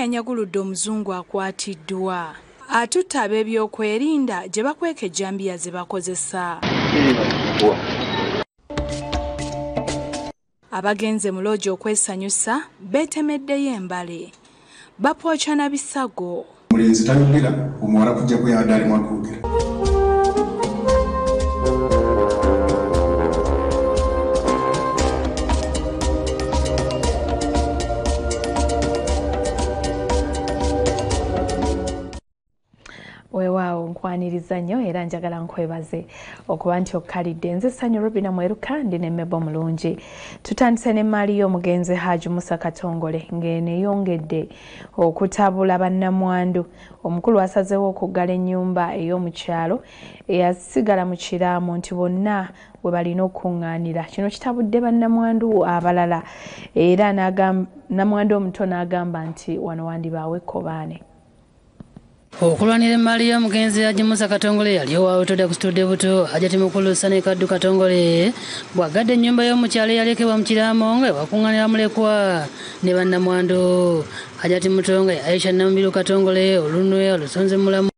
Eyanyaguludde omuzungu akwatiddwa. Atutte ab'ebyokwerinda gye bakweka ejjambiya ze bakozesa. Abagenze mu loogi okwesanyusa beetemeddeyo embale. Bapooca na bisago. Omulenzi tayogera, omuwala kujjako yabadde alimu akwogera. Weewaawo nkwaniriza nnyo era njagala nkwebaze okuba nti okkalidde. Nze Ssanyu Robina Mweruka, ndi ne Mebo Mulungi. Tutandise n'emmaali y'omugenzi Haji Musa Katongole ng'eno eyongedde okutabula bannamwandu. Omukulu asazeewo okuggala ennyumba ey'omukyalo eyasigala mu kiraamo nti bonna we balina okukuŋŋaanira. Kino kitabudde bannamwandu abalala era namwandu omuto n'agamba nti wano wandibaawo ekkobaane. Okulwanira emmaali y'omugenzi Haji Musa Katongole yali owaawetodde kusitudde buto. Hajati mukulu Sane Kaddu Katongole bw'agadde ennyumba y'omukyalo eyalekebwa mu kiraamo nga ewakuŋŋaanira mulekwa ne bannamwandu. Hajati muto nga ye Aisha Namubiru Katongole olunwe olusonze mulamu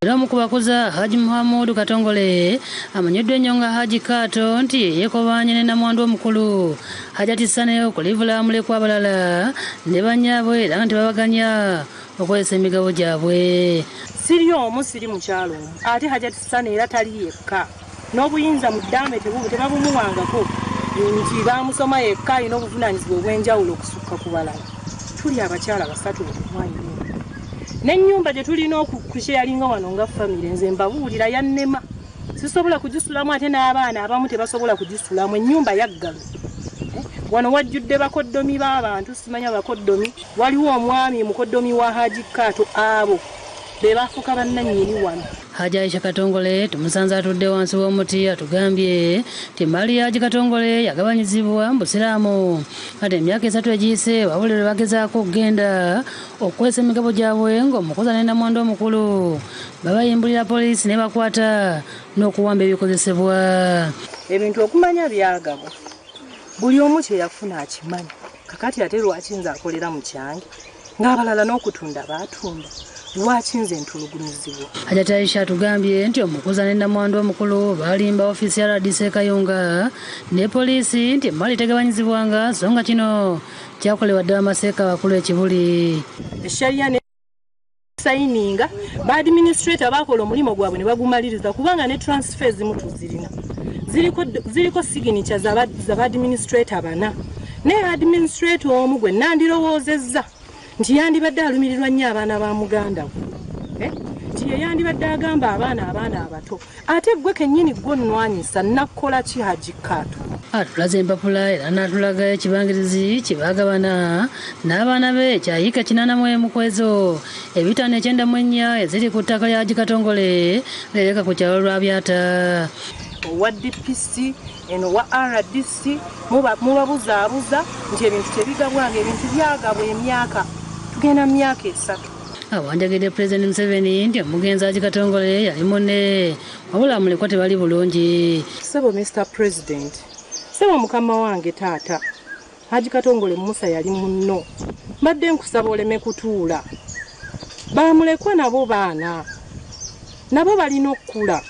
era omu ku bakuza Haji Muhamudu Katongole amanyiddwa ennyo nga Haji Kaato nti ye yeekobaanye ne namwandu omukulu Hajati Sane okulivula mulekwa abalala ne bannyaabwe era nga tebabaganya okwesa emigabo gyabwe. Siri omu, siri mukyalo omu, ate Hajati Sane era tali yekka. N'obuyinza mu ddambe tebabumuwangako nti baamusoma yekka, alina obuvunaanyizibwa obw'enjawulo okusukka ku balala. Tuli abakyala basatu omwami n'ennyumba gye tulina okusheyalinga wano nga famire, nze mbabuulira yannema, sisobola kugisulamu ate n'abaana abamu tebasobola kugisulamu. Ennyumba yaggalwa. Wano wajjudde bakoddomi b'abantu, simanya bakoddomi. Waliwo omwami mukoddomi wa Haji Kaato, abo be bafuuka bannannyini wano. Haji Aisha Katongole tumusanze atudde wansi w'omuti atugambye nti emmaali ya Haji Katongole yagabanyizibwa mu Busiraamu ate emyaka 3 egiyise wabula lwe bagezaako okugenda okwesa emigabo gyabwe ng'omukoza ne namwandu omukulu babayimbulira poliisi ne bakwata n'okuwamba ebikozesebwa. Ebintu okumanya byagabwa, buli omu kye yafuna akimanyi. Kakati ate lwaki nze akolera mu kyange ng'abalala n'okutunda baatunda? Lwaki nze ntulugunyizibwa? Hajati Aisha atugambye nti omukuza ne namwandu omukulu balimba ofiisi ya RDC Kayunga ne poliisi nti emmaali tegabanyizibwanga, so nga kino kyakolebwa ddala amaseeka abakulu ekibuli. Esharia ne sayininga ba administrator bakola omulimu gwabwe ne bagumaliriza, kubanga ne transfer ezimu tuzirina ziriko signature z'aba administrator bana. Naye administrator omu gwe nandirowoozezza nti yandibadde alumirirwa nnyo abaana ba muganda we, nti ye yandibadde agamba abaana abato, ate gwe kennyini gwe nnwanyisa nakkola ki Haji Kaato? Atulaze empapula era n'atulaga ekibangirizi kye baagabana n'abaana be kyayiika 81 ku ezo 594 eziri ku ttaka lya Haji Katongole lereka ku kyalo Lwabyata. Owa DPC eno wa RDC mubabuzaabuza nti ebintu tebigabwanga, ebintu byagabwa emyaka tugenda mu myaka 3. Awanjagidde Pulezidenti Museveni nti omugenzi Haji Katongole yali munne wabula mulekwa tebali bulungi. Ssebo Mr President, ssebo mukama wange taata, Haji Katongole Musa yali munno, mbadde nkusaba oleme kutuula. Bamulekwa nabo baana, nabo balina okukula.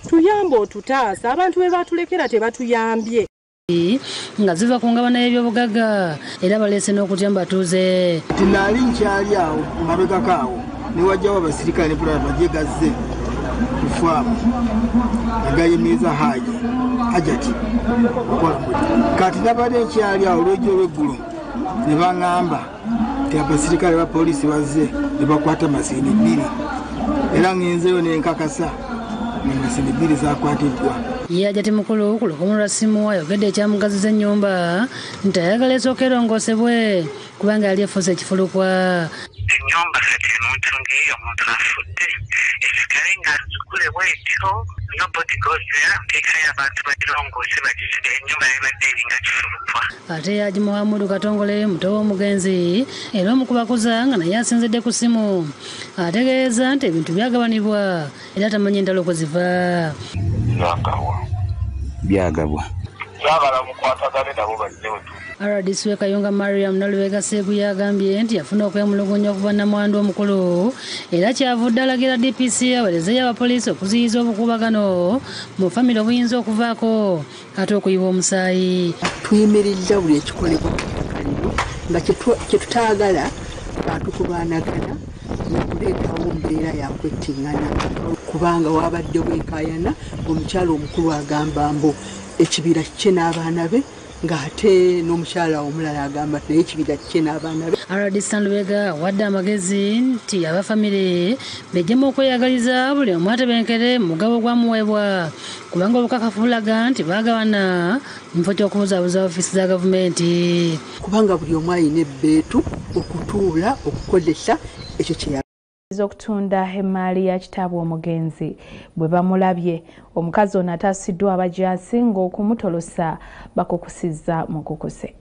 Tuyambe otutaasa, abantu be batulekera tebatuyambye. Nga ziva ku ngabana y'ebyobugagga era baleese n'okutya mbatuuze. Nali nkyali awo mabegako awo ne wajjawo abasirikale ne pulala bajje gazze ku faamu agayimiriza Haji Hajati okukola mulimu. Kati nabadde nkyali awo olw'ejjo olw'eggulo ne baŋŋamba nti abasirikale ba poliisi bazze ne bakwata masiini 2 era ŋŋenzeyo ne nkakasa masiini 2 zakwatiddwa. Ye Hajati mukulu ku lukumu lwa ssimu ayogedde ekyamugaziza ennyumba nti ayagala esooka erongoosebwe kubanga yali efuuse ekifulukwa. Ennyumba kati omuntu ng'eyo omuntu afudde esigale nga nzigule bwetyo, nobody goes there, nteekayo abantu bagirongoose bagisibe, ennyumba yabadde eringa kifulukwa. Ate Haji Muhamudu Katongole muto w'omugenzi era omu ku bakuza nga naye asinzidde ku ssimu ategeeza nti ebintu byagabanibwa era tamanyi entalo kwe ziva. Byagabwa. Byagabwa. Njagala mukwatagane nabo bajje wetu. RDC w'e Kayunga Mariam Nalubega Sseguya agambye nti yafuna okwemulugunya okuva nnamwandu omukulu era kyavudde alagira DPC aweerezeeyo abapoliisi okuziyiza obukuubagano mu famire obuyinza okuvaako ate okuyiwa omusaayi. Tuyimirizza buli ekikolebwa ku ttaka lino nga kye tutaagala bantu kulwanagana n'okuleetawo mbeera yakwettingana, kubanga wabaddewo enkaayana omukyala omukulu agamba mbu ekibira kye n'abaana be, ng'ate n'omukyala omulala agamba naye ekibira kye n'abaana be. RDC Lubega awadde amagezi nti abafamire bejjemu okweyagaliza buli omu atebenkere mu mugabo gwamuweebwa, kubanga obukakafu bulaga nti baagawana mu kifo ky'okubuzaabuza ofiisi za gavumenti, kubanga buli omu alina ebbeetu okutuula okukozesa ekyo kye okutunda emaali ya kitaabwe omugenzi. Bwe bamulabye omukazi ono ataasiddwa abajaasi ng'okumutolosa bakukusizza mukukuse.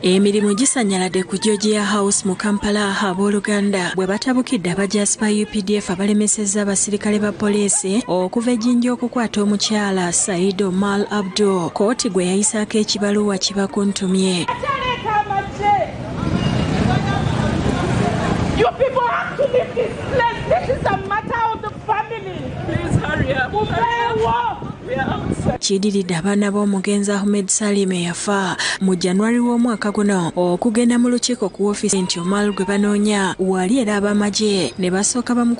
Emirimu gisannyaladde ku Georgia House mu Kampala abooluganda bwe batabukidde abajaasi ba UPDF abalemesezza abasirikale ba poliisi okuva e Jinja okukwata omukyala Said Omar Abdul. Kkooti gwe yayisaako ekibaluwa kibakuntumye. Kidiridde abaana b'omugenzi Ahmed Salim eyafa mu January w'omwaka guno okugenda mu lukiiko ku woofiisi nti Omar gwe banoonya wali era ab'amagye ne basooka bamu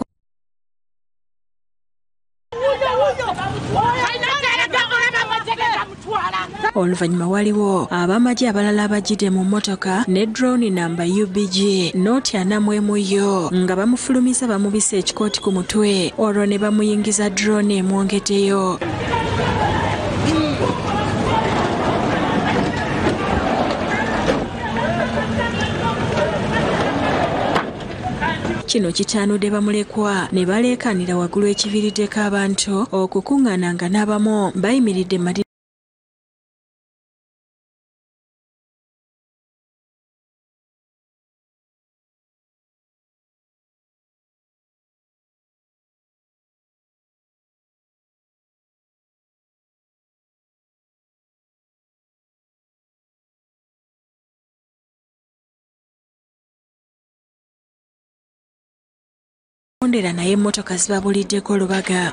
Oluvannyuma waliwo ab'amagye abalala abajjidde mu mmotoka ne drone namba UBG noti 41 nga bamufulumiza bamubisa ekikooti ku mutwe olwo ne bamuyingiza drone emwongeddeyo. Kino kitanudde bamulekwa ne baleekaanira waggulu ekiviiriddeko abantu okukuŋŋaana nga n'abamu bayimiridde mu Ondera naye emmotoka zibabuliddeko Lubaga.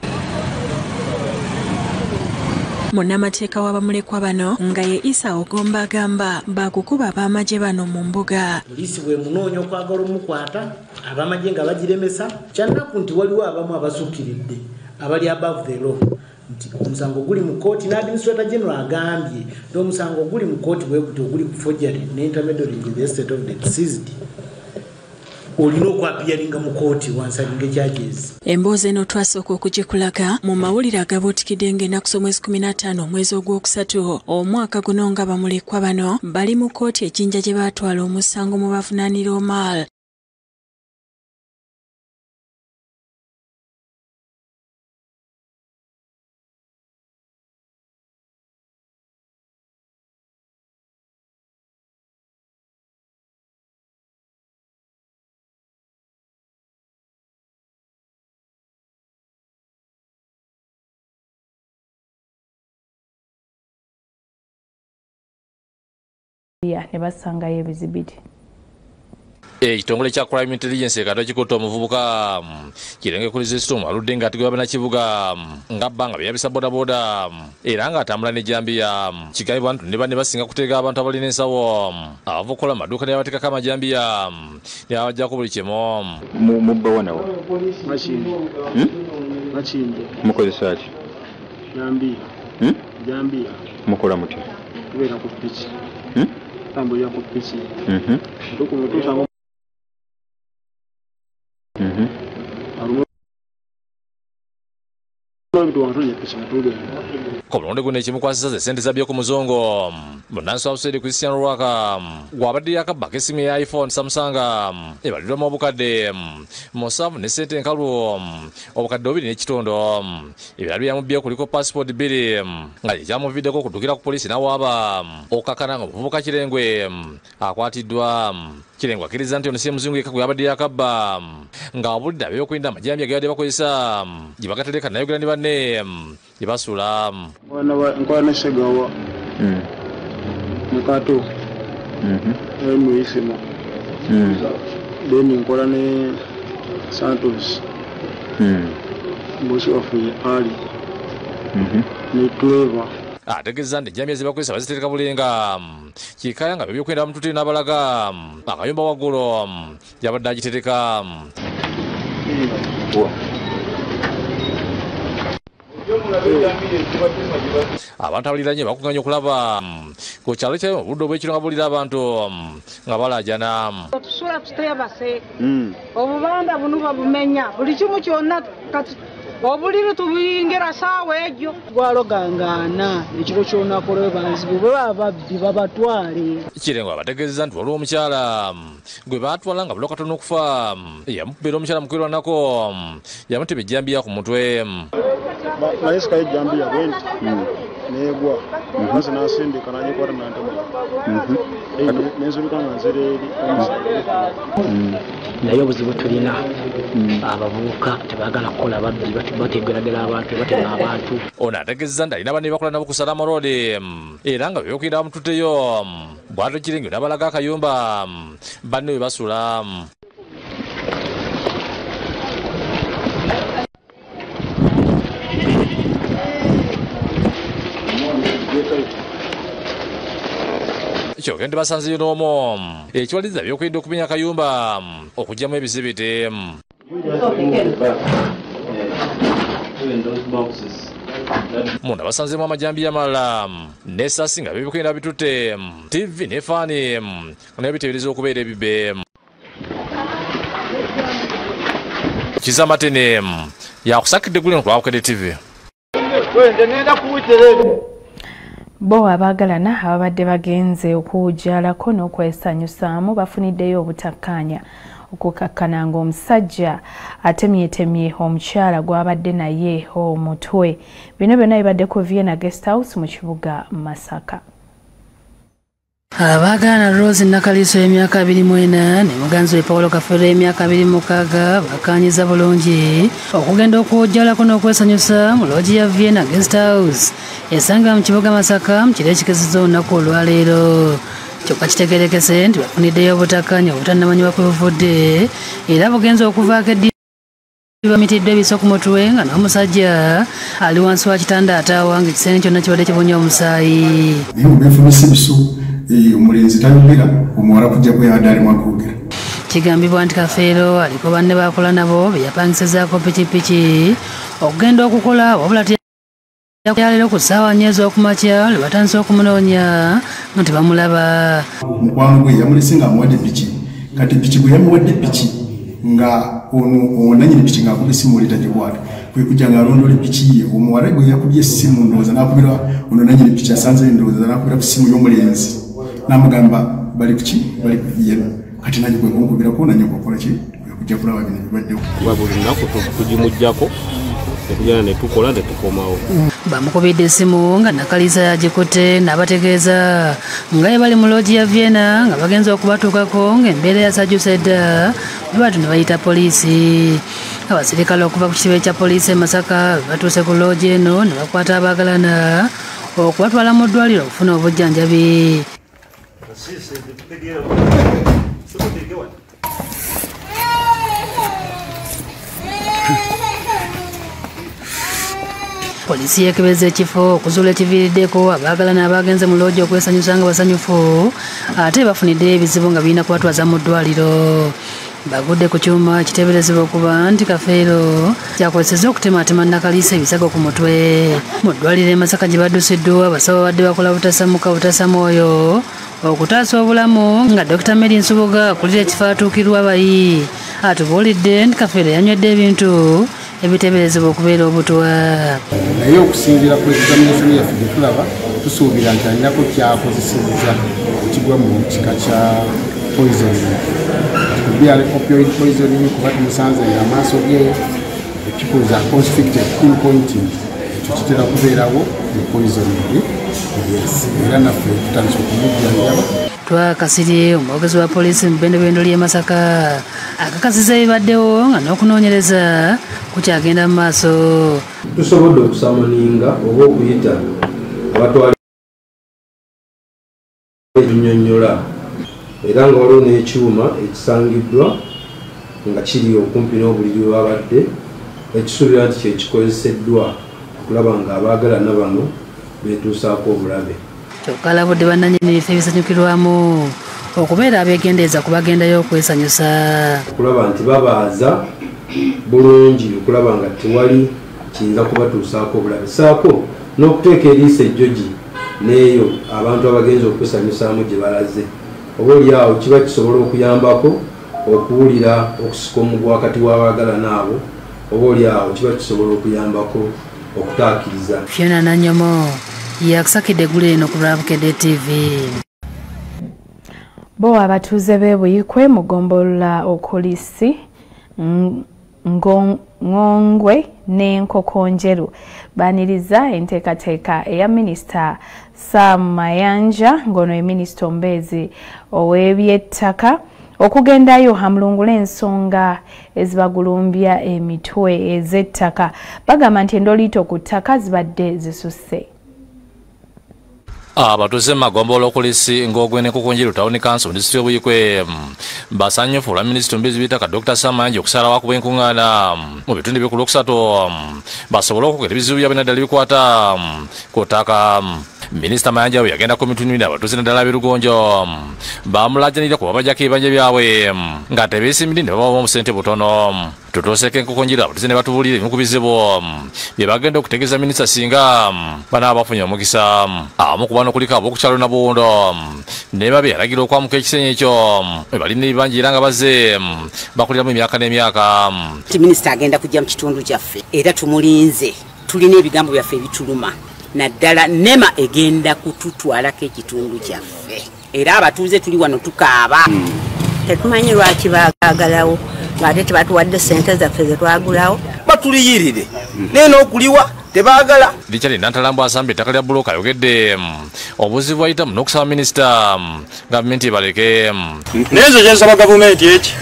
Munnamateeka w'abamulekwa bano nga ye Isa Ogomba agamba bakukuba ab'amagye bano mu mbuga. Poliisi bw'emunoonya okwagala omukwata ab'amagye nga bagiremesa. Kyannaku nti waliwo abamu abasukkiridde abali above the law nti omusango guli mu kkooti n'Administrator General agambye nti omusango guli mu kkooti bwe guti oguli ku forgery ne intermeddling with the estate of the deceased olina okwapiyalinga mu kkooti wansalinga charges. Emboozi eno twasooka okugikulaga mu mawulire agabuutikidde ng'ennaku z'omwezi 15 omwezi ogwokusatu omwaka guno nga bamulekwa bano bali mu kkooti e Jinja gye baatwala omusango mu bavunaanira Omar. Ne basangayo ebizibiti. Ekitongole kya Crime Intelligence kati kikutte omuvubuka Kirenge Kristo aludde ng'ategwa bannakibuga ng'abba nga byeyabisa bodaboda era ng'atambula n'ejjambiya. Kigambibwa nti ne banne basinga kuteega abantu abalina ensawo abava okukola mu maduuka ne babateekako amajambiya ne babaggyako buli kimu. Mubba wanawo? Makindye. Mukozesa ki? Jambiya. Jambiya. Mukola mutya? Tubeera ku ppiki. Tambulira ku ppiki. Ku mulundi guno ekimukwasisa ze ssente zabbye ku muzungu munnansi wa Buseere Christian Rwaka gw'abadde yakabbako essimu ya iPhone Samsung ebalirwamu obukadde 7 ne ssente enkalu obukadde 2.5. Ebirala byamubbye kuliko passport 2 nga kye kyamuviiddeko okuddukira ku poliisi n'awaaba okukkakkana nga omuvubuka Kirengwe akwatiddwa. Kirengo akkiriza nti ono si muzungu yekka gwe yabadde yakabba ng'abulidde ab'ebyokwerinda amajambiya ge babadde bakozesa gye bagatereka nayogera ne banne gye basula. Nkola ne Segawa ne Kato Muisima, then nkola ne Santos bosi waffe Ali ne Clever. Ategeeza nti ejjambiya ze bakozesa bazitereka bulenga kikaya nga bebyokwenda bamutute n'abalaga akayumba waggulu gy'abadde agitereka. Abantu abaliranye bakunganye okulaba ku kyalo kyayo obudde obw'ekiro nga bulira abantu nga balaajana. Tusula tutebase obubanda buno babumenya buli kimu kyonna obuliri tubuyingira saawa egyo gwalogangaana ekiro ky'onakola banzibu bwe baba babbi babatwale. Kirengo abategeezezza nti waliwo omukyala gwe baatwala nga bulwa katono okufa yamukubira omukyala mukwerwanako yamutema ejjambiya ku mutwe. Nayesikayo ejjambiya bwenti neegwa omukazi n'asindika n'agikwata n'antema nenzuluka nga nzira eri omusajja. Naye obuzibu tulina abavubuka tebaagala kukola babbi bategeragera abantu batema abantu. Ono ategeezezza nti alina banne bakola nabo ku Salama Road era nga bebyokwerinda bamututteyo bw'atyo Kirengo n'abalaga akayumba banne we basula. Kyokka nti basanzeyo n'omu ekiwaliriza ebyokwerinda okumenya akayumba okuggyamu ebizibiti. Munda basanzeemu amajambiya amalala n'essasi nga ebyokwerinda bitutte TV ne faani nayo biteeberezebwa okubeera ebibe. Kiza Martin yakusakidde gulino ku Bukedde TV. Bo abaagalana ababadde bagenze okuwujjalako n'okwesanyusaamu bafuniddeyo obutakkaanya okukakkana ng'omusajja atemyetemye omukyala gw'abadde naye omutwe. Bino byonna bibadde ku Vienna Guest House mu kibuga Masaka. Abaagala Rose Nakaliso emyaka 24 ne muganzi we Paulo Kafeero emyaka 26 bakkaanyiza bulungi okugenda okuwujjalako n'okwesanyusa mu loogi ya Vienna Guest House esangibwa mu kibuga Masaka mu kiro ekikeesezza olunaku olwaleero. Kyokka kitegeerekese nti bafuniddeyo obutakkaanya obutannamanyibwa kwe buvudde era bugenze okuvaako eddi bamitiddwa ebiso ku mutwe nga n'omusajja ali wansi wa kitanda ataawa ng'ekisenge kyonna kibadde kibunye omusaayi. Naye nga beefumisa ebiso omulenzi tayogera omuwala kujja kweyabadde alimu akwogera. Kigambibwa nti Kafeero aliko banne baakola nabo be yapangisezaako pikipiki okugenda okukola wabula yaleero ku ssaawa 4 ez'okumakya lwe batandise okumunoonya nga tebamulaba. Mukwano gwe yamulese ng'amuwadde piki, kati piki bwe yamuwadde piki nga ono nannyini piki ng'akuba essimu oli tagikwata kwe kujja ng'alondola piki ye omuwala gwe yakubye essimu ndowooza n'akubira ono nannyini piki asanze ndowooza n'akubira ku ssimu y'omulenzi n'amugamba bali kuki bali yeno kati nange kwe kunkubirako nange kwekola ki kwe kujja kulaba bino ebibaddewo. Kuba buli lunaku tugimugyako nekugenda ne tukola ne tukomawo. Bamukubidde essimu nga Nakaliisa yagikutte n'abategeeza nga bwe bali mu loogi ya Vienna nga bagenze okubatuukako ng'embeera yasajjuse dda bwe batyo ne bayita poliisi. Abasirikale okuva ku kitebe kya poliisi e Masaka batuuse ku loogi eno ne bakwata abaagalana okubatwala mu ddwaliro okufuna obujjanjabi. Poliisi yeekebeza ekifo okuzuula ekiviiriddeko abaagalana abagenze mu loogi okwesanyusa nga basanyufu ate bafuniddeyo ebizibu nga birina kubatwaza mu ddwaliro. Bagudde ku kyuma ekiteeberezebwa okuba nti Kafeero kyakozesezza okutematema Nakaliisa ebisago ku mutwe. Mu ddwaliro e Masaka gye baddusiddwa abasawo babadde bakola butasamuka butasa mwoyo okutaasa obulamu nga Dr. Mary Nsubuga akulira ekifo atuukirwa abayi atubuulidde nti Kafeero yanywedde ebintu ebiteeberezebwa okubeera obutwa. Naye okusinziira ku examination yaffe gye tulaba tusuubira nti alinako kyakozesezza ekigwa mu kika kya poisoning. Could be opioid poisoning kuba tumusanze amaaso ge ekikuza constricted pinpointing ekyo kitera kubeerawo mu poisoning. Yes, era naffe tutandise okumujjanjaba. Twakasirye omwogezi wa poliisi mu bbendobendo ly'e Masaka akakasiza ebibaddewo nga n'okunoonyereza kukyagenda mu maaso. Tusobodde okusamuninga oba okuyita abatwala ebinnyonnyola era nga waliwo n'ekyuma ekisangiddwa nga kiri okumpi n'obuliri bwe babadde, ekisuubira nti kye kikozeseddwa okulaba nga abaagalana bano beetuusaako obulabe. Kyokka alabudde bannannyini bifo ebisanyukirwamu okubeera abeegendereza ku bagendayo okwesanyusa. Okulaba nti babaaza bulungi, okulaba nga tewali kiyinza kubatuusaako obulabe, ssaako n'okuteeka eriiso ejjogi n'eyo abantu abagenza okwesanyusaamu gye balaze, oba oliawo kiba kisobola okuyambako okuwulira okusika omuguwa wakati w'abaagalana abo, oba oliawo kiba kisobola okuyambako okutaakiriza. Fiona Nanyomo yakusakidde eggulo eno ku lwa Bukedde TV. Bo abatuuze b'e Buyikwe mu ggombolola Okulisi Ngongwe n'Enkokonjeru baaniriza enteekateeka eya Minisita Sam Mayanja, ng'ono ye minisita omubeezi ow'ebyettaka, okugendayo amulungule ensonga ezibagulumbya emitwe ez'ettaka. Bagamba nti endoliito ku ttaka zibadde zisusse. Abatuuze mu magombolola Okulisi Ngogwe n'Enkokonjeru Town Council mu disitulikiti y'e Buyikwe basanyufu olwa minisita omubeezi w'ettaka Dr. Sam Mayanja okusalawo akuba enkuŋŋaana mu bitundu by'oku Lwokusatu basobole okwogera ebizibu byabwe naddala ebikwata ku ttaka. Minisita Mayanja bwe yagenda ku mitundu abatuuze naddala ab'e Lugonjo bamulajanira kuba bajjako ebibanja byabwe nga tebeesimbidde ne babawa obusente butono. Tutuuseeko Enkokonjeru abatuuze ne batubuulira ebimu ku bizibu bye bagenda okutegeeza minisita singa banaaba bafunye omukisa. Abamu ku bano kuliko ab'oku kyalo Nabuwundo ne babe yalagira okwamuka ekisenyi ekyo we balina ebibanja era nga bazze bakuliramu emyaka n'emyaka. Nti minisita agenda kujja mu kitundu kyaffe era tumulinze, tulina ebigambo byaffe ebituluma, naddala NEMA egenda kututwalako ekitundu kyaffe era abatuuze tuli wano tukaaba. Tetumanyi lwaki baagalawo ng'ate tebatuwadde ssente zaffe ze twagulawo. Batuliyirire naye n'okuliwa tebaagala. Richard Nantalambo asambye ettaka lya bbulooka ayogedde obuzibu bw'ayitamu n'okusaba minisita gavumenti ebaleke. Naye nze kyensaba gavumenti eki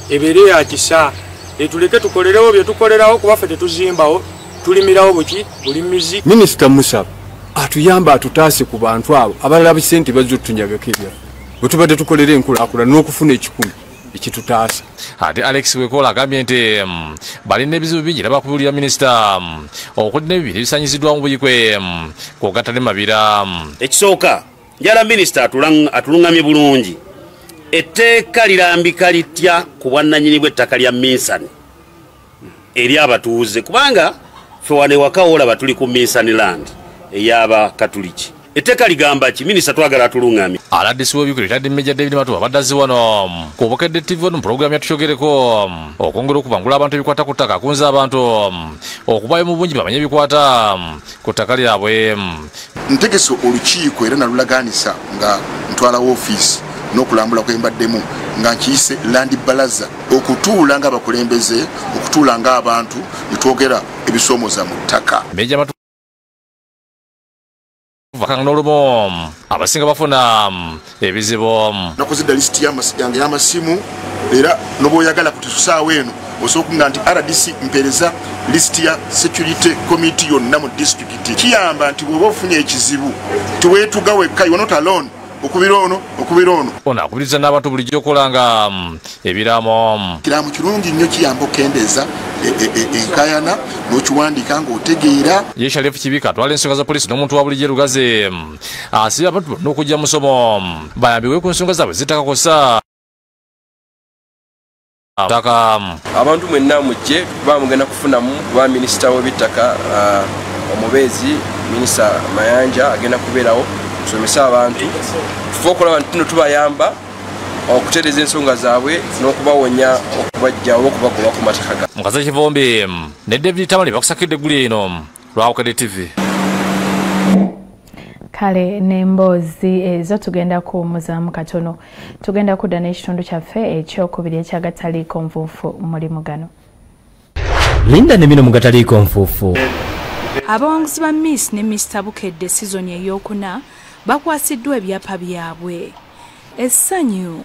ebeere ya kisa, etuleke tukolerewo bye tukolerawo kuba ffe tetuzimbawo, tulimirawo buki bulimizi. Minisita musaba atuyambe atutaase ku bantu abo abalala bisente bazze otunyagako ebyaffe bwe tubadde tukolera enkulaakulana n'okufuna ekikumi ekitutaasa. Ate Alex Wekola agambye nti balina ebizibu bingi era bakubuulira minisita okuli n'ebibiri ebisanyiziddwa mu Buyikwe kw'ogatta ne Mabira. Ekisooka njala minisita atulungamye bulungi etteeka lirambika litya ku bwannannyini bw'ettaka lya minsani eri abatuuze, kubanga ffe wano ewaka woolaba tuli ku minsani land ey'Abakatuliki. Etteeka ligamba ki? Minisita twagala atulungamye. RDC w'ebikulu Retired Major David Matu abadde azze wano ku Bukedde TV ono mu pulogulaamu ya Tukyogereko okwongera okubangula abantu ebikwata ku ttaka, akunze abantu okubaayo mu bungi bamanye ebikwata ku ttaka lyabwe. Ntegese olukiiko era nalulaganisa nga ntwala woofiisi n'okulambula kwe mbaddemu nga nkiyise Land Balaza, okutuula ng'abakulembeze, okutuula ng'abantu ne twogera ebisoomooza mu ttaka. Major Matu n'olumu abasinga bafuna ebizibu. Nakoze dda lisiti yange y'amasimu era n'obwoyagala kuti tusaawa eno osobola okuŋŋamba nti RDC mpeereza lisiti ya security committee yonna mu disitulikiti. Kiyamba nti bw'oba ofunye ekizibu teweetuga wekka, you are not alone, okubira ono okubira ono. Ono akubiriza n'abantu bulijjo okulanga ebiraamo. Kiraamo kirungi nnyo, kiyamba okukendeeza enkaayana n'okiwandiika ng'otegeera. Ye Sharif Kibika atwala ensonga za poliisi n'omuntu wa bulijjo e Lugazi asibye abantu bonna okujja mu musomo bayambibwe ku nsonga zaabwe z'ettaka kw'ossa ttaka. Abantu mwenna mujje kuba mugenda kufunamu kuba minisita w'ebyettaka omubeezi Minisita Mayanja agenda kubeerawo tusomese abantu, tufe okulaba nti tuno tubayamba okutereeza ensonga zaabwe n'okubawonya okubajja oba okubagoba ku mataka gaabwe. Mukazi Kivumbi ne David Tamale bakusakidde eggulu eno lwa Bukedde TV. Kale n'emboozi ezo tugenda kuwummuzaamu katono, tugenda kudda n'ekitundu kyaffe ekyokubiri eky'agataliiko nfuufu mulimu gano. Linda ne bino mu gataliiko nfuufu. Abawanguzi ba Miss ne Mr Bukedde sizoni ey'okuna bakwasiddwa ebyapa byabwe. Essanyu.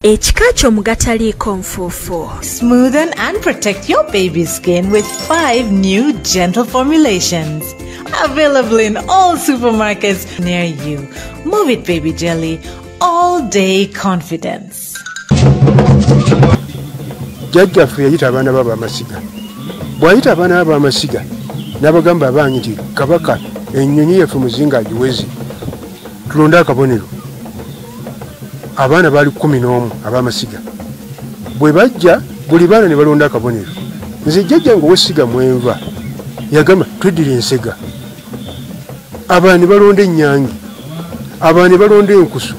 Ekika ky'omugataliiko nfuufu. Smoothen and protect your baby's skin with 5 new gentle formulations. Available in all supermarkets near you. Move It Baby Jelly. All day confidence. Jjajjaffe yayita abaana baabo amasiga. Bw'ayita abaana baabo amasiga, n'abagamba abangi nti Kabaka ennyonyi yaffe Muzinga agiweze, tulonde akabonero. Abaana baali 11 ab'amasiga. Bwe bajja buli baana ne balonda akabonero. Nze jjajjange ow'essiga mwenva yagamba tweddira ensega. Abaana ne balonda ennyange, abaana ne balonda enkusu,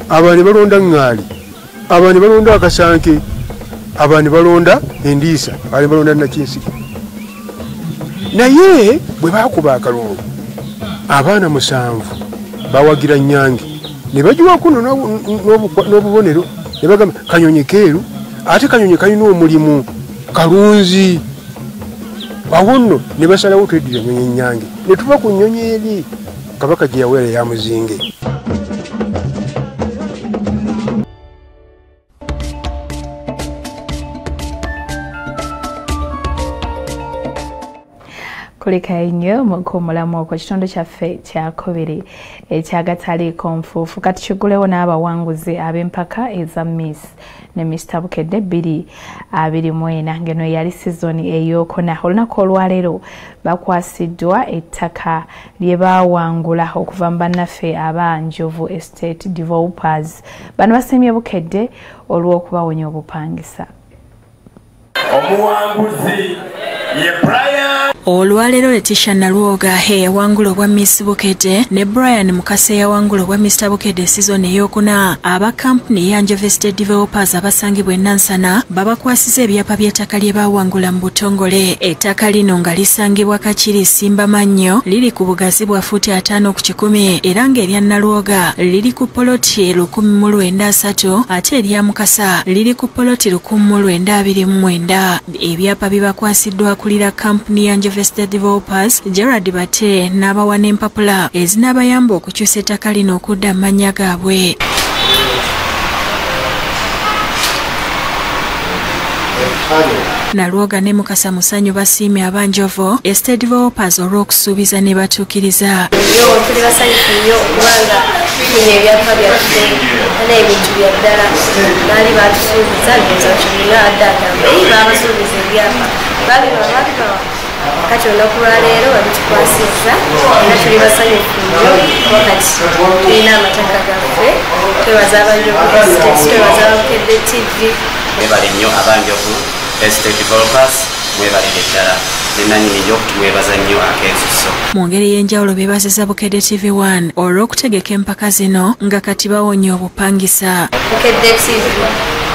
abaana ne balonda ŋŋaali, abaana ne balonda akasanke, abaana ne balonda endiisa, abaana ne balonda nakinsige. Naye bwe baakuba akalulu abaana 7 bawagira nnyange ne bagiwako n'obubonero ne bagamba kanyonyi keeru, ate kanyonyi kalina omulimu kalunzi. Awo nno ne basalawo tweddira ennyonyi ennyange ne tuva ku nnyonyi eri Kabaka gye yaweera eya Muzinge. Kulika nnyo ku mulamu okwo kitundu kyaffe kyakubiri ekyagataliiko nfuufu. Kati kigulewo n'abawanguzi ab'empaka eza Miss ne Mr Bukedde 2024 ngeno yali sizoni ey'okuna. Olunaku olwaleero bakwasiddwa ettaka lye baawangula okuva mu bannaffe aba Njovu Estate Developers. Bano basiimye Bukedde olw'okubawonya obupangisa. Omuwanguzi ye Brian. Olwaleero Letitia Nalwoga eyawangula obwa Miss Bukedde ne Brian Mukasa eyawangula obwa Mr Bukedde sizoni ey'okuna. Aba kampuni ya Njovu Estate Developers abasangibwa e Nansana babakwasiza ebyapa by'ettaka lye baawangula mu butongole. Ettaka lino nga lisangibwa Kakiri Simba Mannyo, liri ku bugazi bwa fuuti 5 ku 100 era ng'erya Nalwoga liri ku poloti 1930 ate erya Mukasa liri ku poloti 1929. Ebyapa bibakwasiddwa akulira kampuni ya Njovu Estate Developers Gerard Bate n'abawa n'empapula ezinaabayamba okukyusa ettaka lino okudda mu mannya gaabwe. Nalwoga ne Mukasa Musanyu basiimye aba Njovu Estate Developers olw'okusuubiza ne batuukiriza. Tuli basanyufu nnyo kubanga tufunye ebyapa byaffe n'ebintu bya ddala. Baali batusuubiza ndowooza kyonna adde agamba baabasuubiza ebyapa babibawa. Kati olunaku lwaleero babitukwasizza era tuli basanyufu nnyo kuba kati tulina amataka gaffe. Twebaza aba Njovu Estate, twebaza aba Bukedde TV. Mwebale nnyo aba Njovu Estate Developers, mwebalire ddala nenannyini nnyo tumwebaza nnyo ak'ensusso. Mu ngeri y'enjawulo beebazizza Bukedde TV1 olw'okutegeka empaka zino nga kati bawonye obupangisa. Bukedde TV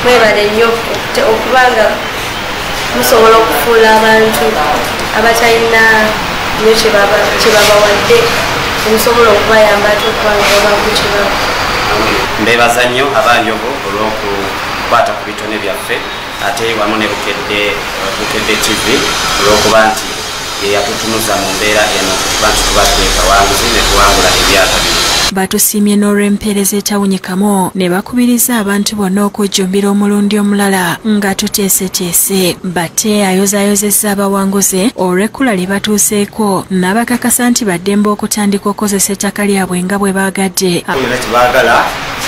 mwebale nnyo okubanga musobola okufuula abantu abatalina nnyo kye babawadde, musobola okubayamba ate okubanga babaku kye baba. Mbeebaza nnyo aba Njovu olw'okukwata ku bitone byaffe ate wamu ne Bukedde TV olw'okuba nti ye yatutunuza mu mbeera eno okuba nti tubadde bawanguzi ne tuwangula ebyapa bino. Batusiimye n'olw'empeereza etawunyikamu ne bakubiriza abantu bonna okujjumbira omulundi omulala nga tuteeseteese. Bate ayozaayozezza abawanguzi olw'ekkula lye batuuseeko n'abakakasa nti baddembe okutandika okukozesa ettaka lyabwe nga bwe baagadde. Byonna kye baagala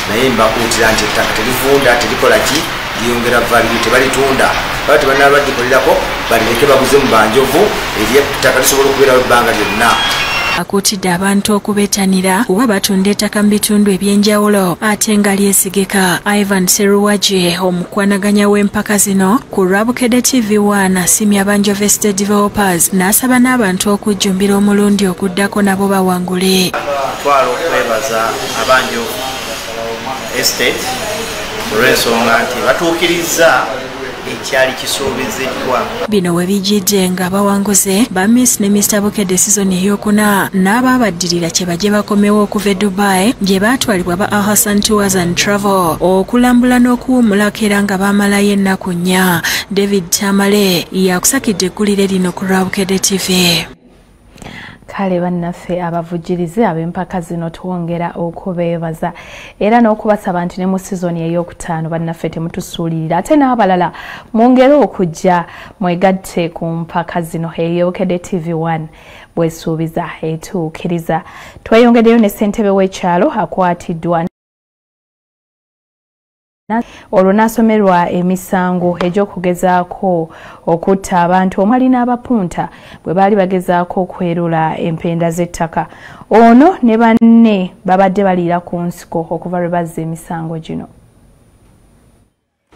naye mbakuutira nti ettaka terivunda, terikola ki, lyongera value, tebalitunda. Baba tebanaba badikolerako balireke baguze mu Banjovu, eri ettaka lisobola okubeerawo ebbanga lyonna. Akuutidde abantu okubeetanira kuba batunda ettaka mu bitundu eby'enjawulo ate nga lyesigika. Ivan Seruwaje omukwanaganya w'empaka zino ku lwa Bukedde TV1 asiimye aba Njovu Estate Developers n'asaba n'abantu okujjumbira omulundi oguddako nabo bawangule. Twala okwebaza aba Njovu Estate olw'ensonga nti batuukirizza ekyali kisuubiziddwa. Bino we bijjidde nga abawanguzi ba Miss ne Mr Bukedde sizoni ey'okuna n'abaabaddirira kye bajje bakomewo okuva e Dubai gye baatwalibwa ba Alhassan Tours and Travel okulambula n'okuwummulako era nga baamalayo ennaku 4. David Tamale yakusakidde eggulire lino ku lwa Bukedde TV. Kale bannaffe abavujjirizi ab'empaka zino twongera okubeebaza era n'okubasaba nti ne mu sizoni ey'okutaano bannaffe temutusuulirira, ate n'abalala mwongere okujja mwegatte ku mpaka zino. Eyo Bukedde TV1 bwesuubiza etuukiriza. Tweyongeddeyo ne ssentebe w'ekyalo akwatiddwa olwo n'asomerwa emisango egy'okugezaako okutta abantu omwali n'abapunta bwe baali bagezaako okwerula empenda z'ettaka. Ono ne banne babadde baliira ku nsiko okuva lwe bazza emisango gino.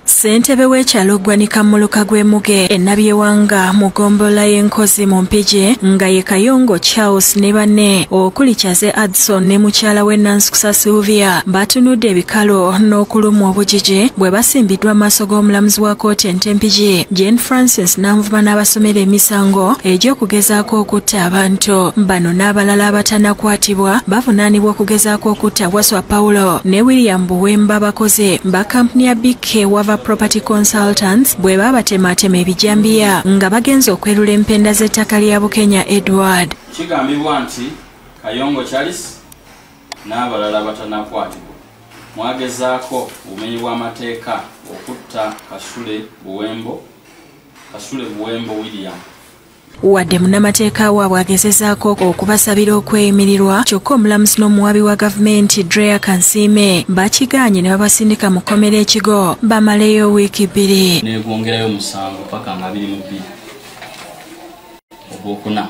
Ssentebe w'ekyalo Ggwanika Muluka gw'Emuge e Nabyewanga mu ggombolola y'Enkozi mu Mpigi nga ye Kayongo Charles ne banne okuli Kyaze Adson ne mukyala we Nansukusa Sylvia batunudde ebikalo n'okulumwa obujiji bwe basimbiddwa amaaso g'omulamuzi wa kkooti ento Mpigi Jane Francis Nanvuma n'abasomera emisango egy'okugezaako okutta abantu. Bano n'abalala abatanakwatibwa bavunaanibwa okugezaako okutta Waswa Paulo ne William Buwemba bakoze ba kampuni ya BK Wava Property Consultants bwe babatematema ebijambiya nga bagenze okwerula empenda z'ettaka lya Bukenya Edward. Kigambibwa nti Kayongo Charles n'abalala batanakwatibwa mwagezaako obumenyi bw'amateeka okutta Kasule Buwembo William. Wadde munnamateeka waabwe agezezaako okubasabira okweyimirirwa, kyokka omulamuzi n'omuwabi wa gavumenti Drea Kansiime bakigaanye ne babasindika mu kkomera ekigo bamaleyo wiiki 2. Negwongerayo omusango paka nga 22 ogwokuna.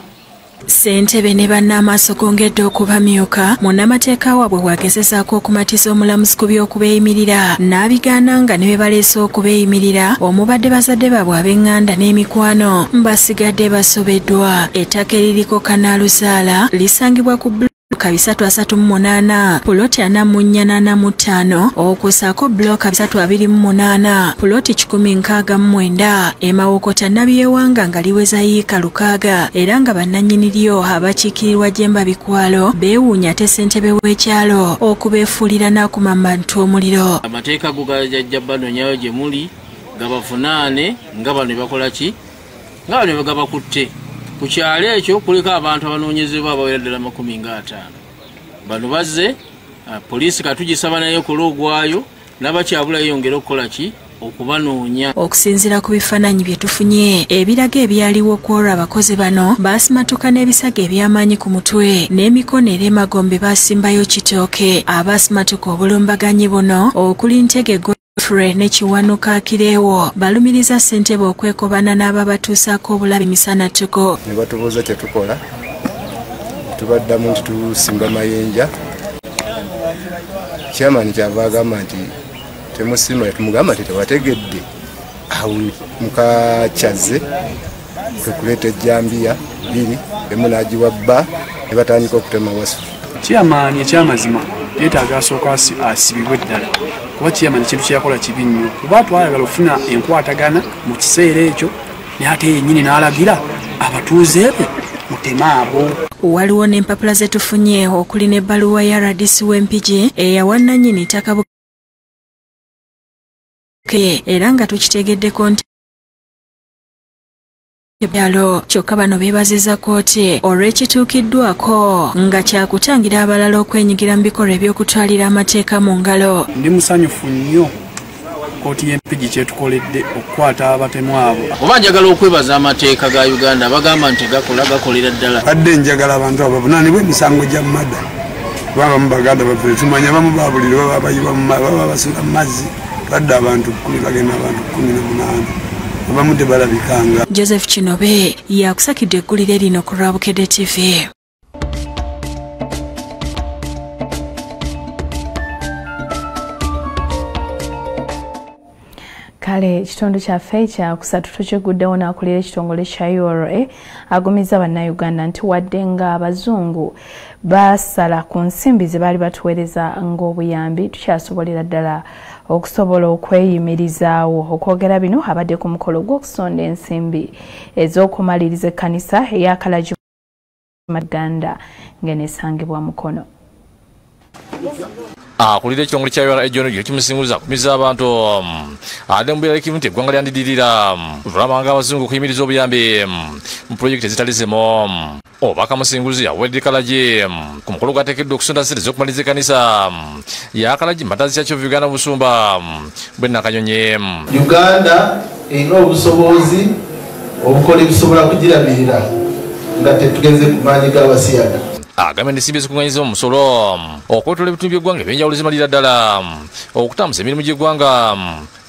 Ssentebe ne banne amaaso gongedde okubamyuka munnamateeka waabwe bw'agezezaako okumatiza omulamuzi ku by'okubeeyimirira n'abigaana nga ne be baleese okubeeyimirira omubadde bazadde baabwe ab'eŋŋanda n'emikwano basigadde basobeddwa. Ettaka eririko kanaaluzaala lisangibwa ku bbulooka 338 puloti 4445 okussaako bbulooka 328 puloti 169 e Mawokota Nabyewanga nga liweza yiika 6 era nga bannannyini lyo abakiikirirwa Jemba Bikwalo beewuunya ate ssentebe w'ekyalo okubeefuulira n'akuma abantu omuliro. Amateeka go gajja banonyayo gye muli gabavunaane nga bano bakola ki nga bano gabakutte. Ku kyalo ekyo kuliko abantu abanoonyezebwa abawera ddala 50. Bano bazze poliisi katugisaba nayo kola ogwayo n'abakyabula yeyongera okukola ki okubanoonya. Okusinziira ku bifaananyi bye tufunye ebiraga ebyaliwo kwolwo abakozi bano baasimatuka n'ebisago eby'amaanyi ku mutwe n'emikono era emagombe baasimbayo kitooke. Abaasimatuka obulumbaganyi buno okuli Ntege Godfrey ne Kiwanuka Akirewo balumiriza ssentebe okwekobana n'ababatuusaako obulabe misana ttuku. Ne batubuuza kye tukola, tubaddamu nti tusimba mayinja. Chairman kyava agamba nti temusima, tumugamba nti tewategedde. Awo mukakyaze kwe kuleeta ejjambiya 2 emu n'agiwa bba ne batandika okutema Wasu. Chairman ekyamazima yeetaaga asooka asibibwe ddala kuba chairman ekintu kye yakola kibi nnyo, kuba twayagala okufuna enkwatagana mu kiseera ekyo naye ate yennyini n'alagira abatuuze be muteme abo. Waliwo n'empapula ze tufunye okuli n'ebbaluwa ya RDC w'Empigi eyawa nnannyini ttaka Buke era nga tukitegeddeko nti byalo, kyokka bano beebazizza kkooti olw'ekituukiddwako nga kyakutangira abalala okwenyigira mu bikolwa eby'okutwalira amateeka mu ngalo. Ndi musanyufu nnyo kkooti y'Empigi kyetukoledde okukwata abatemu abo. Oba njagala okwebaza amateeka ga Uganda bagamba nti gakola gakolera ddala. Badde njagala abantu abo bavunaanibwe emisango gya mada kuba abamu baganda baffe tumanya abamu babulire baba bayiwa baba basula mu mazzi. Badde abantu 10 bagenda abantu 18 abamu tebalabikanga. Joseph Kinobe yakusakidde eggulire lino ku lwa Bukedde TV. Kale ekitundu kyaffe ekyakusatu tukiguddewo n'akulira ekitongole kya URA agumiza bannayuganda nti wadde nga abazungu basala ku nsimbi ze baali batuweereza ng'obuyambi, tukyasobolera ddala okusobola okweyimirizaawo. Okwogera bino abadde ku mukolo gw'okusonda ensimbi ez'okumaliriza ekkanisa eya Kalagi Uganda ng'eneesangibwa Mukono. Akulira ekitongole kya URA John Kimusinguza akumiza abantu ate mu kimu nti eggwanga lyandidirira lwamanga abazungu okuyimiriza obuyambi mu pulojekiti ezitali zimu. Obaka Musinguzi aweredde Kalagi ku mukolo gwateekeddwa okusonda ssente z'okumaliriza ekkanisa ya Kalagi Matazi Church of Uganda mu Busumba bw'e Nakanyonyi. Uganda erina obusobozi obukola ebisobola kugirabirira nga tetugenze ku maanyi g'abasiyaga. Agambye nti ensimbi ezikuŋŋaanyizibwa mu musolo okwetooloola ebitundu by'eggwanga ebyenjawulo zimalira ddala okutambuza emirimu gy'eggwanga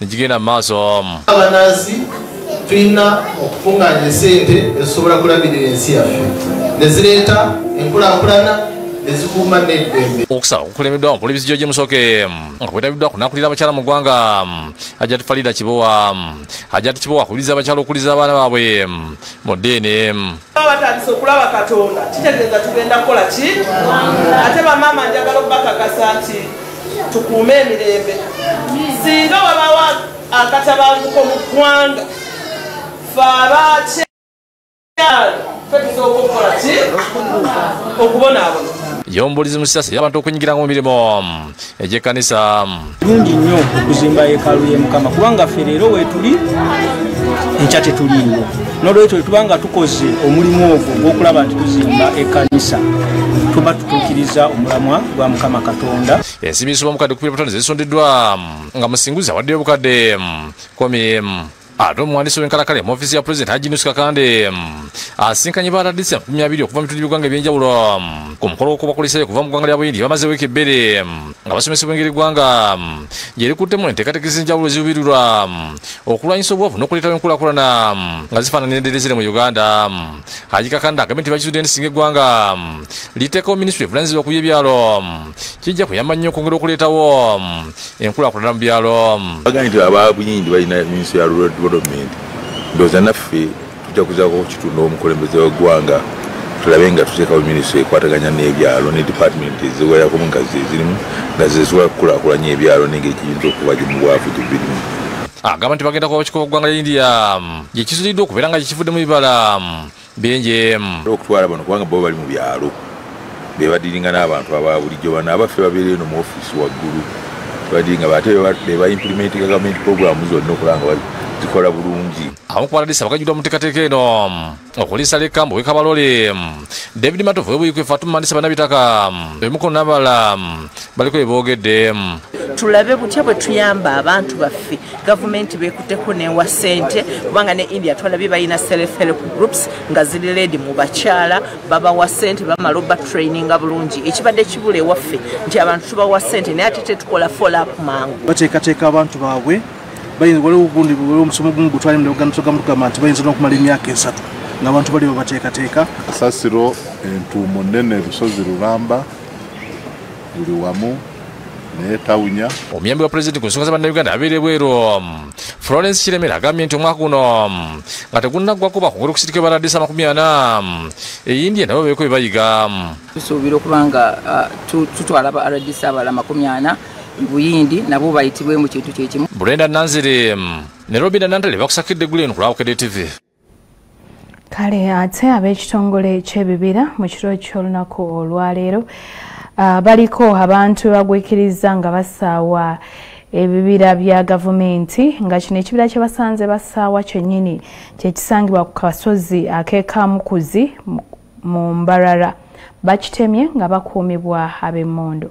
ne gigenda mu maaso. Abannansi tulina okukuŋŋaanya essente ezisobola kulabirira ensi yaffe ne zireeta enkulaakulana ne zikuuma n'eddembe. Okusaba kukulembeddwa omukulembeze George Musoke nga kwetabiddwa kunakulira abakyala mu ggwanga Hajjati Farida Kibowa. Hajjati Kibowa akubiriza abakyala okuliza abaana baabwe mu ddiini. Batandise okulaba Katonda kitegeeza tugenda kukola ki? Ate bamaama njagala okubakakasa nti tukuume emirembe. Singa wabawo akatabanguko mu ggwanga, ffe abakyala ffe tusooka okukola ki? Okubonaabona. Y'omubuulizi mu siasa y'abantu okunyigiranga mu mirimu egy'ekkanisa. Kirungi nnyo okuzimba yeekaalu ye Mukama kubanga ffe leero weetuli enkya tetuliiwo. N'olwekyo bwe tuba nga tukoze omulimu ogwo ogw'okulaba nti tuzimba ekkanisa, tuba tutuukiriza omulamwa gwa Mukama Katonda. Ensimbi ezisoma omukadde 15 zisondeddwa nga Musinguzi awaddeyo obukadde 10. Ate omuwandiisi w'enkalakkalira mu ofiisi ya Pulezidenti Haji Yunus Kakande asinkanye ba RDC 20 okuva mu bitundu by'eggwanga ebyenjawulo ku mukolo gw'okubakulisayo okuva mu ggwanga lya Buyindi. Bamaze wiiki 2 nga basomesebwa engeri eggwanga gye likuttemu enteekateeka ez'enjawulo eziruubirirwa okulwanyisa obwavu n'okuleetawo enkulaakulana nga zifaanana endala eziri mu Uganda. Haji Kakande agambye nti bakizudde nti singa eggwanga liteekawo minisitule evunaanyizibwa ku by'ebyalo kijja kuyamba nnyo okwongera okuleetawo enkulaakulana mu byalo. Bagambye nti aba Buyindi balina minisitule ya rural development, ndowooza naffe tujja kuzaako kitundu omukulembeze w'eggwanga tulabe nga tuteekawo minisitule ekwataganya n'ebyalo ne department eziwerako nga zezirimu nga zezisobola okukulaakulanya ebyalo n'engeri giyinza okuba gye mu bwavu gye birimu. Agamba nti bagenda kuba bakikola ggwanga lya India gye kisuuliddwa okubeera nga kivuddemu ebibala bingi. Okutwala bano kubanga bo bali mu byalo be badiringa n'abantu aba bulijjo, bano abaffe babeera eno mu ofiisi waggulu tebadiringa ate be ba implementinga government program zonna okulaba nga zikola bulungi. Abamu ku baladisi abagajjuddwa mu nteekateeka eno okuliisa Lekambo w'e Kabalole, David Matovu w'e Buikwe, Fatuma Mandisa Bannabitaka, Emukono n'abalala baliko bye boogedde. Tulabe butya bwe tuyamba abantu baffe, gavumenti beekutteko n'ewa ssente kubanga ne India twalabye balina self help groups nga ziri ledi mu bakyala, babawa ssente bamala obatraininga bulungi. Ekibadde kibula ewaffe nti abantu tubawa ssente naye ate tetukola follow up mangu. Bateekateeka abantu baabwe waliwo ogundi omusomo gumu gutwali mugamba nti bayinza n'okumala emyaka 3 ng'abantu bali babateekateeka. Kasasiro entuumo nnene lusozi lulamba buli wamu naye tawunya. Omuyambi wa pulezidenti ku nsonga za bannayuganda abeera ebweru Florence Kiremera agambye nti omwaka guno nga tegunnaggwako bakwongera okusirika baladisa 40 e India nabo beeko bye bayiga. Tusuubira okuba nga tutwala ba RDC abalala 40 Buyindi nabo bayitibwe mu kintu kyekimu. Brenda Nanzire ne Robin Nantale bakusakidde Glen ku Bukedde TV. Kale ate ab'ekitongole ky'ebibira mu kiro ky'olunaku olwaleero baliko abantu bagwikiriza nga basaawa ebibira bya gavumenti nga kino ekibira kye basanze basaawa kyennyini kye kisangibwa ku kasozi ak'e Kamukuzi mu Mbarara. Bakitemye nga bakuumibwa ab'emmondo.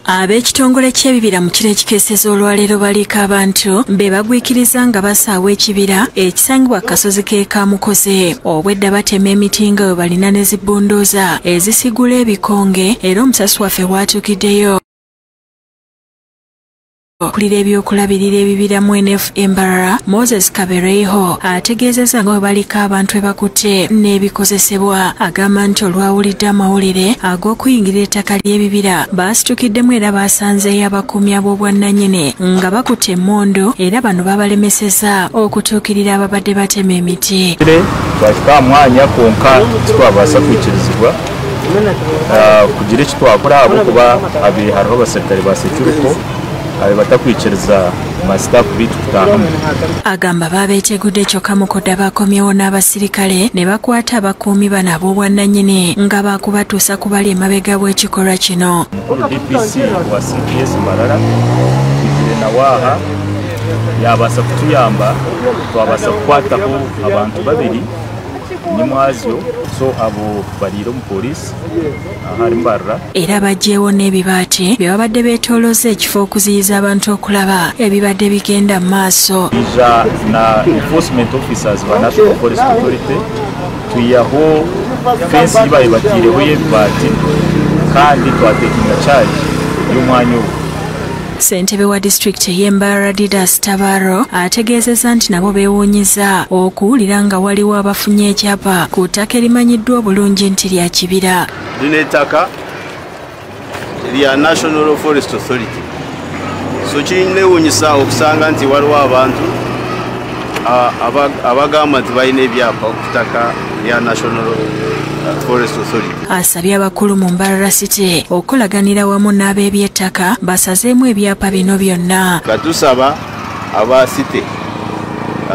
Ab'ekitongole ky'ebibira mu kiro ekikeeseza olwaleero baliko abantu be bagwikiriza nga basaawa ekibira ekisangibwa ku kasozi k'e Kamukoze. Obwedda batema emiti nga bwe balina ne zibbundooza ezisigula ebikonge era omusasi waffe waatuukiddeyo. Akulira ebyokulabirira ebibira mu NFA Mbarara, Moses Kabereiho, ategeezezza nga bwe baliko abantu ebakutte n'ebikozesebwa. Agamba nti olwawulidde amawulire ag'okuyingira ettaka ly'ebibira baasitukiddemu era basanzeeyo abakuumi ab'obwannannyini nga bakutte emmundu era bano babalemesezza okutuukirira ababadde batema emiti. Twakika mwanya kwonka titwabaasa kwikirizibwa kugira eki twakora ahabw'okuba hariho abaserikare ba security batakwikiriza masitafu bitu kutahamu. Agamba babeetegudde kyokka mu kudda bakomyewo n'abasirikale ne bakwata abakuumi bano ab'obwannannyini nga baakubatuusa ku bali emabega bw'ekikolwa kino. Mukuru DPC wa CPS Mbarara twizire nawaha yabaasa kutuyamba twabaasa kukwataho abantu babiri nimwazyo so abo baliire omu poliisi ahari Mbarara. Era baggyewo n'ebibaati bye babadde beetoolooza ekifo okuziyiza abantu okulaba ebibadde bigenda mu maaso. Ija na enforcement officers ba National Forest Authority tuyaho fensi yibaye batiireho y'ebibaati kandi twatekinga charge y'omwanya ogwo. Ssentebe wa disitulikiti y'e Mbarara Didas Tabaro ategeezezza nti nabo beewuunyiza okuwulira nga waliwo abafunye ekyapa ku ttaka erimanyiddwa obulungi nti lya kibira. Lino ettaka lya National Forest Authority, so kinneewuunyisa okusanga nti waliwo abantu abagamba nti balina ebyapa ku ttaka lya National Forest Authority. Asabye abakulu mu Mbarara City okukolaganira wamu n'ab'ebyettaka basazeemu ebyapa bino byonna. Katusaba aba city,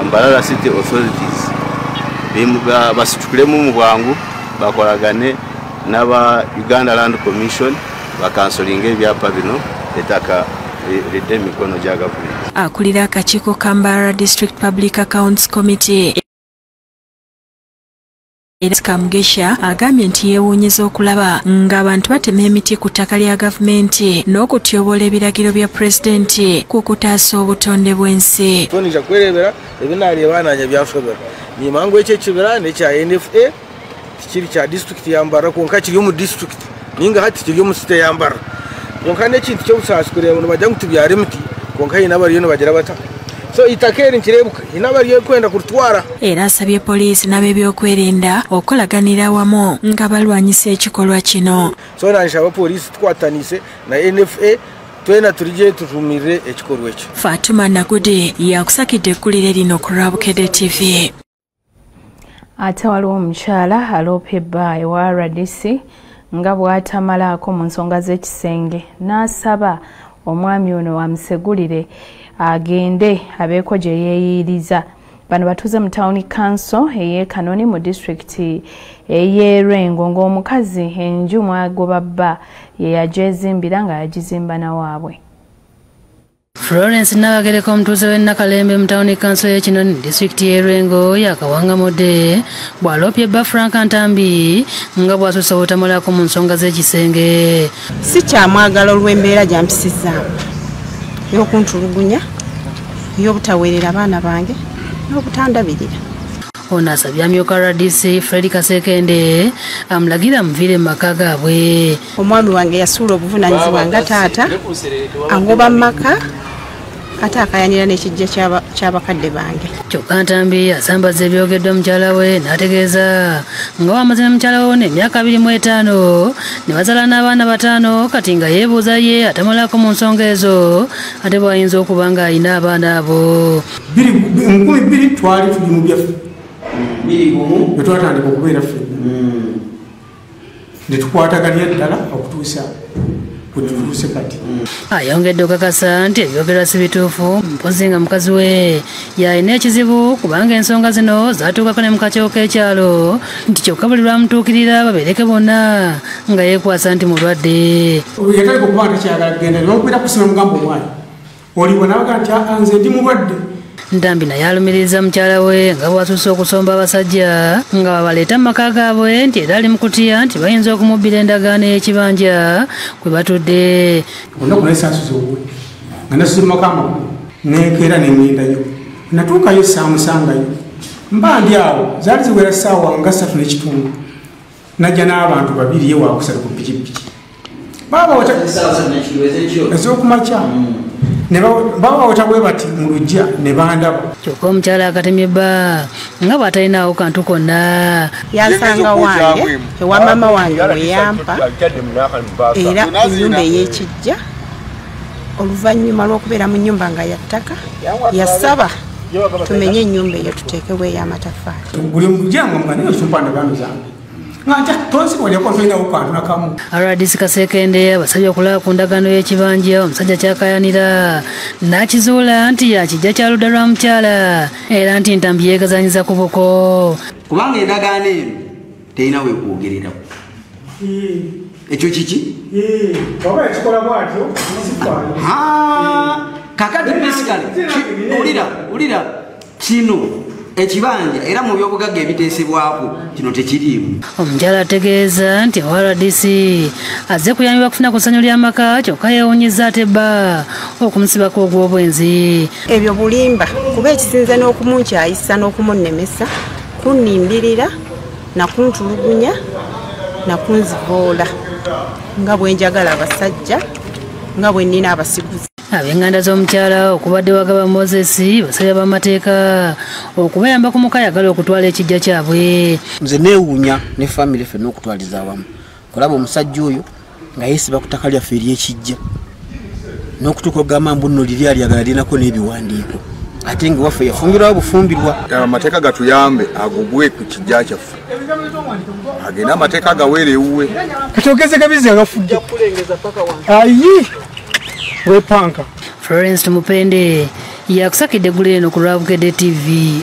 Mbarara City authorities basitukulemu mu bwangu bakolagane n'aba Uganda Land Commission bakansolinga ebyapa bino ettaka lidde emikono gya gavumenti. Akulira akakiiko ka Mbarara District Public Accounts Committee era Kamugesha agambye nti yeewuunyiza okulaba ng'abantu batema emiti ku ttaka lya gavumenti n'okutyoboola ebiragiro bya pulezidenti ku kutaasa obutonde bw'ensi. Nija kwerebera ebinaareba nanye byanshobera nimangu ekyo ekibira n'ekya NFA tikiri kya disitulikiti ya Mbarara kwonka kiri omu disitulikiti ninga hati kiri omu site ya Mbarara kwonka n'ekintu ky'obusaasi kureeba nibagira ngu tubyare emiti kwonka haine abariyo nibagira bata. So itaka eri nkireebuka haine abariyo kwenda kuritwara. Era asabye poliisi n'ab'ebyokwerinda okukolaganira wamu nga balwanyisa ekikolwa kino. So nanshaba poliisi tukwatanise na NFA twena turije tujumirire ekikolwa ekyo. Fatuma Nagudi yakusakidde eggulire lino ku Bukedde TV. Ate waliwo omukyala aloopa ebba ewa RDC nga bw'atamalaako mu nsonga z'ekisenge n'asaba omwami ono amusegulire agende abeeko gye yeeyiriza. Bano batuuze mu town council ey'e Kanoni mu disitulikiti ey'e Lwengo ng'omukazi enju mwagoba bba ye yagyezimbira nga yagizimba na waabwe. Florence Nabagereka omutuuze w'e Nakalembe mu tawuni kanso y'e Kinoni disitulikiti y'e Lwengo yakawangamudde bw'aloopye bba Frank Ntambi nga bw'asusse obutamalako mu nsonga z'ekisenge. Si kyamwagala olw'embeera gy'ampisizaamu ey'okuntulugunya, ey'obutaweerera abaana bange n'obutandabirira. Ono asabye amyuka RDC Fred Kasekende amulagira amuviire mu maka gaabwe. Omwami wange yasuula obuvunaanyizibwa nga taata, angoba mu maka ate akayanira n'ekijja ky'abakadde bange. Kyokka Ntambi asambaza ebyogeddwa mukyala we n'ategeeza nga wamaze ne mukyala we ono emyaka 25 ne bazaala n'abaana 5 kati nga yeebuuza ye atamalako mu nsonga ezo ate bw'ayinza okuba ng'alina abaana abo. 2002 twali tuli mu byaffe. Bwe twatandika okubeera ffenna ne tukwataganya ddala okutuusa bwe kati. Ayongedde okukakasa nti ebyogerwa si bituufu mpozzi nga mukazi we yalina ekizibu kubanga ensonga zino zaatuukako ne mu kakiiko k'ekyalo nti kyokka buli lwamutuukirira babeereke bonna nga yeekwasa nti mulwadde. Yatandika okuba nga takyayagala kugenda ne bamukubira ku ssimu bamugamba omwana oliwo n'abaga nti nze ndi mulwadde. Ntambi naye alumiriza mukyala we nga bw'asusse okusomba abasajja nga babaleeta mu maka gaabwe nti era ali mu kutya nti bayinza okumubbira endagaano y'ekibanja kwe batudde. Olunaku naye saasuze owuwe nga nasuze mu maka amakulu nenkeera ne ŋŋendayo natuukayo saamusangayo mba ndi awo zaali ziwera ssaawa nga 3:15 najja n'abantu babiri ye waakusatu ku pikipiki baaba ez'okumakya. Ne bawawota bwe bati mu luggya ne bandaba. Kyokka omukyala akatemye bba nga bw'atalinawo kantu konna. Yansanga wange ewa maama wange we yampa era ennyumba ey'ekijja oluvannyuma lw'okubeera mu nnyumba nga ya ttaka yasaba tumenye ennyumba eyo tuteekewo ey'amataffaali. Buli mujjango nga naye osumpa ndagaano zange. RDC Kasekende abasabye okulaba ku ndagaano y'ekibanja omusajja kyakayanira n'akizuula nti yakijja kya ludda lwa mukyala era nti Ntambi yeegazanyiza ku buko. Kubanga endagaano eno terina weekwogererako. Ekyo kiki? Oba yakikola bw'atyo kakati basically ulira kino ekibanja era mu byobugagga ebiteesebwako kino tekiriimu. Omukyala ategeeza nti owa RDC azze kuyambibwa kufuna ku ssanyu ly'amaka kyokka yeewuunyizza ate bba okumusibako ogw'obwenzi. Ebyo bulimba kuba ekisinze n'okumunkyayisa n'okumunnemesa kunnimbirira nakuntulugunya nakunzivoola nga bwe njagala abasajja nga bwe nnina abasiguzi. Ab'enganda z'omukyala okubadde Wagaba Moses basabye b'amateeka okubayamba ku muka ayagala okutwala ekijja kyabwe. Nze neewuunya ne famire ffenna okutwaliza awamu kulaba omusajja oyo nga yeesiba ku ttaka lyaffe ery'ekijja n'okutuuka okugamba mbu nno liri alyagala linako n'ebiwandiiko ate nga waffe yafumbirwawo bufumbirwa. Amateeka gatuyambe agogwe ku kijja kyaffe agende amateeka agaweere ewuwe. Kati ogeze gabizi agafudde ayi wepanka. Florence Tumupende yakusakidde eggulu eno ku lwa Bukedde TV.